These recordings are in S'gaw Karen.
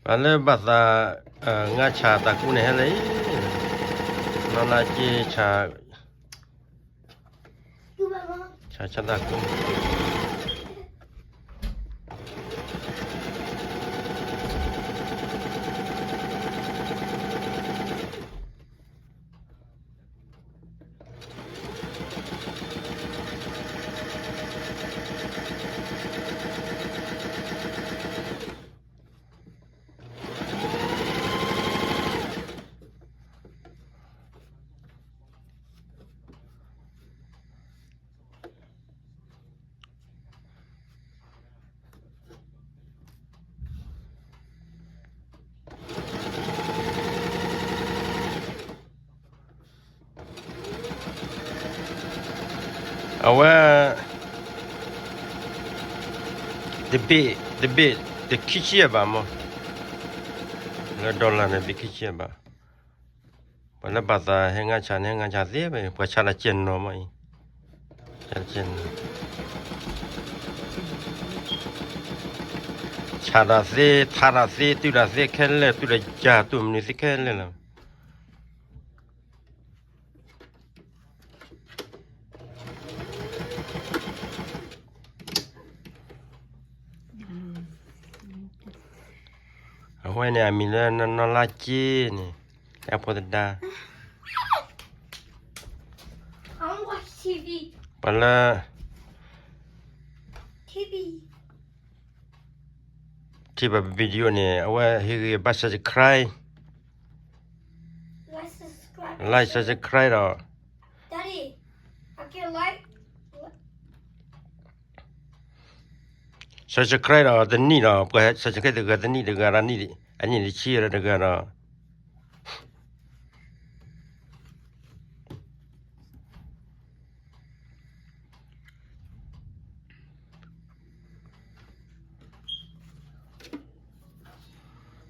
ပှၤလၢဘၣ်သး ငါဆၣ်သးကူန့ၣ်ဟဲလၢအံၤ, နီၢ်လါက့ဆၣ်, ဆၣ်ဆၣ်သးကူ အဝဲ တဘ့ၣ် တဘ့ၣ် တခံဆံယဲၢ်ဘးမး, လၢ dollar န့ၣ် ဘ့ၣ်ခံဆံယဲၢ်ဘး, ပှၤလၢဘၣ်သးဟဲငါဆၣ်န့ၣ် ဟဲငါဆၣ်သ့, ပှၤဆါတၢ်ကဲနီၤမးအံၤ, ဆၣ်တၢ်သ့ ထါတၢ်သ့ တုၤတၢ်သ့ခဲလၢာ် တုၤတၢ်ယၤ တုၤမနုၤသ့ခဲလၢာ်လီၤ. အဝဲန့ၣ် အမံၤလၢနီၢ်လါက့န့ၣ် အဖိသဒါ, ပှၤလၢ ထံၣ်ဘၣ် video န့ၣ် အဝဲဟ့ၣ်ဂံၢ်ဘါ subscribe, like subscribe ဒီး subscribe ဒီးတနံၣ်ဒီး ပှၤ subscribe တဂၤတနံၣ် တဂၤဒီးနံၣ် အနံၣ်တဆံဒီးတဂၤဒီး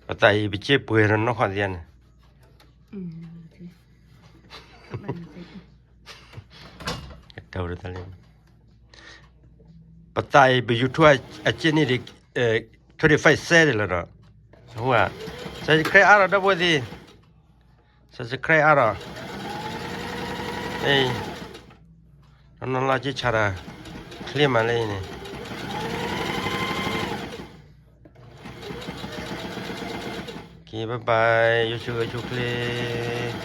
ပသးအံၤပစ့ပှဲၤဒီးနီၢ်ခီၣ်သ့န့ၣ်, ပသးအံၤပ YouTube အစ့န့ၣ်ဒံး ထိၣ်ဒံး five cent ဒံးလီၤဒီး, subscribe အါဒီးဒီပုၢ်ဝဲၢ်သ့ၣ်, subscribe အါဒီး, နီၢ်လါက့ဆၣ်တၢ် ချ့မးလၢအံၤန့ၣ်, က့ bye bye ယိဆူအဆိချ့